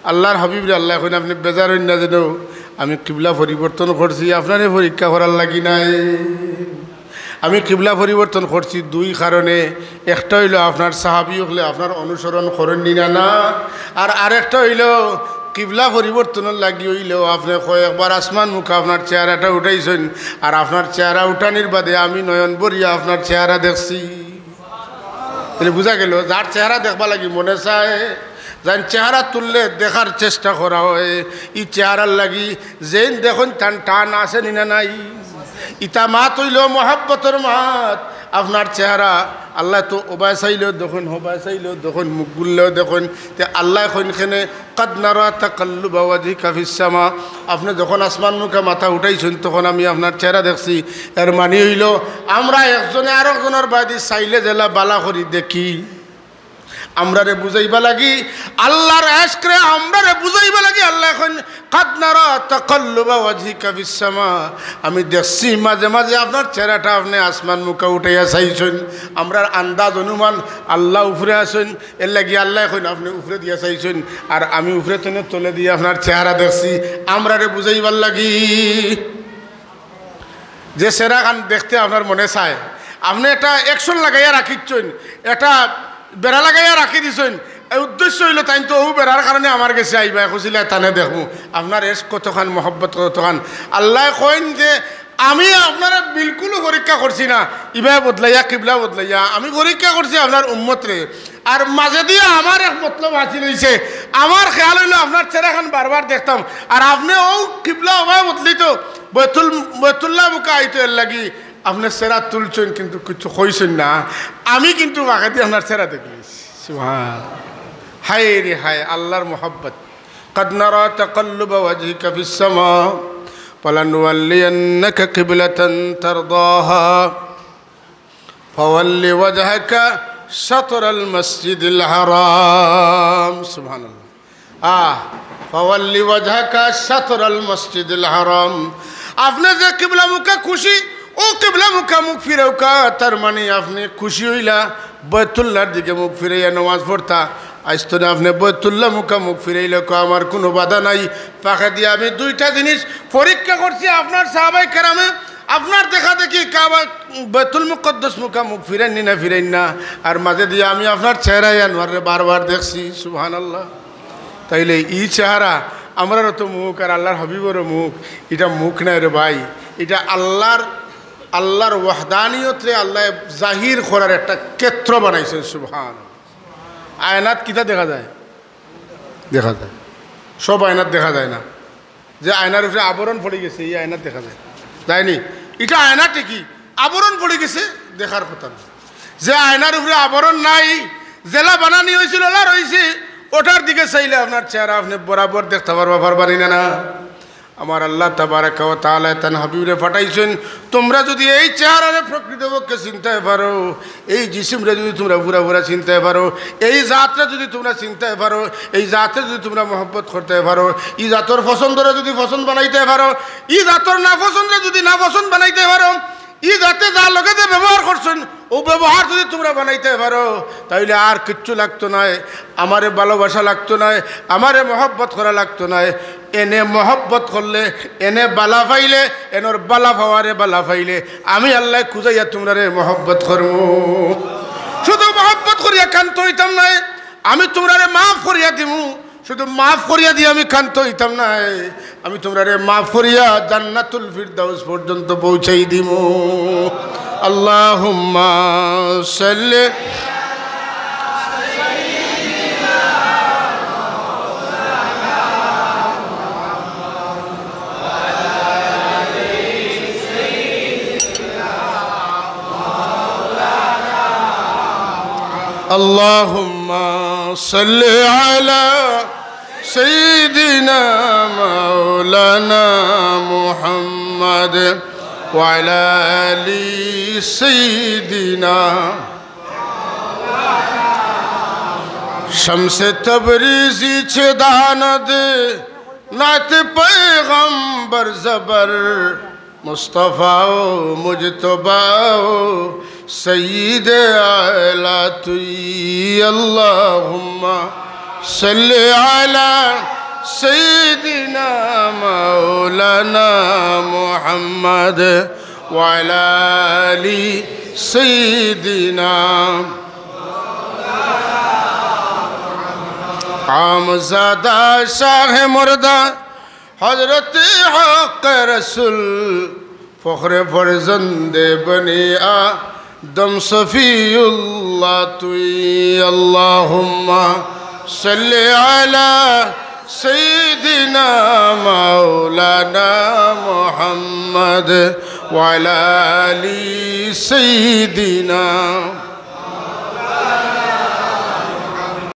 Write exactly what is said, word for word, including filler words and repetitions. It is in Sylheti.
আল্লাহর হাবিবরে আল্লায় কইন, আপনে বেজার অইন না যেন, আমি কিবলা পরিবর্তন করছি আপনারে পরীক্ষা করার লাগি নায়। আমি কিবলা পরিবর্তন করছি দুই কারণে। একটা অইলো আপনার সাহাবী অকলে আপনার অনুসরণ করইন নি না, না। আর আরেকটা অইলো কিবলা পরিবর্তনর লাগি অইলো আপনে কয়েকবার আসমান মুখা আপনার চেহারাটা উঠাইছইন। আর আপনার চেহারা উঠানির বাদে আমি নয়ন ভরিয়া আপনার চেহারা দেখছি। তাইলে বুঝা গেল, যার চেহারা দেখবার লাগি মনে চায়, যান চেহারা তুললে দেখার চেষ্টা করা অয়, ই চেহারার লাগি যেইন দেখইন তান টান আছে নি না নাই? ইতা মাত অইলো মহব্বতর মাত। আপনার চেহারা, আল্লায় তো ওবায় চাইলেও দেখইন, হবায় চাইলেও দেখইন, মুখ গুললেও দেখইন। তে আল্লায় কইন কেনে, "কাদ নারা তাকাল্লুবা ওয়াজহিকা ফিস সামা।" আপনে যখন আসমান মুখা মাথা উঠাইছইন, তখন আমি আপনার চেহারা দেখছি। এর মানি অইলো, আমরা একজনে আরকজনর বায়দি চাইলে যেলা বালা করি দেখি। আমরারে বুঝাইবার লাগি, আল্লাহর ইশকরে আমরারে বুঝাইবার লাগি আল্লায় কইন, "কাদ নারা তাকাল্লুবা ওয়াজহিকা ফিস সামা।" আমি দেখছি মাঝে মাঝে আপনার চেহারাটা আপনে আসমান মুখা উঠাইয়া চাইছইন। আমরার আন্দাজ অনুমান আল্লাহ উপরে আছইন, এর লাগি আল্লায় কইন, "আপনে উপরে দিয়া চাইছইন, আর আমি উপরে তনে তলে দিয়া আপনার চেহারা দেখছি।" আমরারে বুঝাইবার লাগি। যে চেহারাখান দেখতে আপনার মনে চায়, আপনে একটা action লাগাইয়া রাখিছইন, একটা বেড়া লাগাইয়া রাখি দিছইন, এই উদ্দেশ্য অইলো তাইন তো অউ বেড়ার কারণে আমার গেছে আইবা, খুজিলে তানে দেখমু। আপনার ইশক কতখান, মহব্বত কতখান। আল্লায় কইন যে, "আমি আপনারে বিলকুলউ পরীক্ষা করছি না, ইবায় বদলাইয়া, কিবলা বদলাইয়া, আমি পরীক্ষা করছি আপনার উম্মতরে।" আর মাঝে দিয়া আমার এক মতলব হাসিল অইছে। আমার খেয়াল অইলো আপনার চেহারাখান বারবার দেখতাম, আর আপনে অউ কিবলা ওবায় বদলিত, বয়তুল, বয়তুল্লাহ মুখা আইতো, এর লাগি আপনে চেহারা তুলছইন কিন্তু কিচ্ছু কইছইন না। আমি কিন্তু বাগেদি আপনার চেহারা দেখলিছি। সুবহান। হায় রে হায়, আল্লাহর মহব্বত। "কাদ নারা তাকাল্লুবা ওয়াজহিকা ফিস সামা, ফালানুওয়াল্লিয়ান্নাকা কিবলাতান তারদাহা।" ফাওয়াল্লি ওয়াজহাকা শাতরাল মসজিদিল হারাম। সুবহানাল্লাহ। আহ, ফাওয়াল্লি ওয়াজহাকা শাতরাল মসজিদিল হারাম। আপনে যে কিবলা মুখা খুশি, অউ কিবলা মুখা মুখ ফিরাউকা, তার মানি আপনে খুশি অইলা, বয়তুল্লাহর দিকে মুখ ফিরাইয়া নামাজ পড়তা। আইজ তনে আপনে বয়তুল্লাহ মুখা মুখ ফিরাইলে কও, আমার কুনু বাধা নাই। ফাঁকে দিয়া আমি দুইটা জিনিস পরীক্ষা করছি, আপনার সাহাবায়ে কেরামে আপনার দেখা দেখি কাবা, বাইতুল মুকাদ্দাস মুখা মুখ ফিরাইন নি না ফিরাইন না, আর মাঝে দিয়া আমি আপনার চেহারায় আনোয়াররে বারবার দেখছি। সুবহানাল্লাহ। তাইলে ই চেহারা, আমরারও তো মুখ আর আল্লাহর হাবিবরও মুখ, ইটা মুখ নায় রে ভাই, ইটা আল্লাহর, আল্লাহর ওয়াহদানিয়তরে আল্লায় জাহির করার একটা ক্ষেত্র বানাইছইন। সুবহান। আয়নাত কিতা দেখা যায়? দেখা যায়। সব আয়নাত দেখা যায় না। যে আয়নার উপরে আবরণ পড়ি গেছে, ই আয়নাত দেখা যায়। যায়নি? ইটা আয়না ঠিকই, আবরণ পড়ি গেছে, দেখার কথা না। যে আয়নার উপরে আবরণ নাই, যেলা বানানি অইছিল, অলা রইছে, ওটার দিকে চাইলে আপনার চেহারা আপনে বরাবর দেখতা পারবা, পারবা নি না? আমার আল্লাহ তাবারাকা ওয়া তাআলায় তান হাবিবরে পাঠাইছইন, তুমরা যুদি এই চেহারারে প্রকৃতপক্ষে চিনতায় পারো, এই জিসিমরে যুদি তুমরা পুরা পুরা চিনতায় পারো, এই জাতরে যুদি তুমরা চিনতায় পারো, এই জাতরে যুদি তুমরা মহব্বত করতায় পারো, ই জাতর পছন্দরে যুদি পছন্দ বানাইতায় পারো, ই জাতর নাপছন্দরে যুদি নাপছন্দ বানাইতায় পারো, ই জাতে যার লগে যে ব্যবহার করছইন, অউ ব্যবহার যুদি তুমরা বানাইতায় পারো, তাইলে আর কিচ্ছু লাগতো নায়। আমারে ভালোবাসা লাগতো নায়, আমারে মহব্বত করা লাগতো নায়। এনে মহব্বত করলে, এনে বালা পাইলে, এনর বালা পাওয়ারে বালা পাইলে, আমি আল্লায় খুজাইয়া তুমরারে মহব্বত করমু। শুধু মহব্বত করিয়া ক্ষান্ত অইতাম নায়, আমি তুমরারে মাফ করিয়া দিমু। শুধু মাফ করিয়া দিয়া আমি ক্ষান্ত অইতাম নায়, আমি তুমরারে মাফ করিয়া জান্নাতুল ফিরদাউস পর্যন্ত পৌঁছাই দিমু। আল্লাহুম্মা সাল্লি। اللهم صل على سيدنا مولانا محمد وعلى آل سيدنا. شمس تبریزی چه داند نعت پیغمبر زبر، مصطفی و مجتبی و سید اعلی تویی. اللهم صل علی مولانا محمد وعلى آل سيدنا عام زادہ شاہ مردہ حضرت حق رسول فخر فرزند بنی آدم صفی اللہ توئی۔ اللهم صل على سيدنا مولانا محمد وعلى آل سيدنا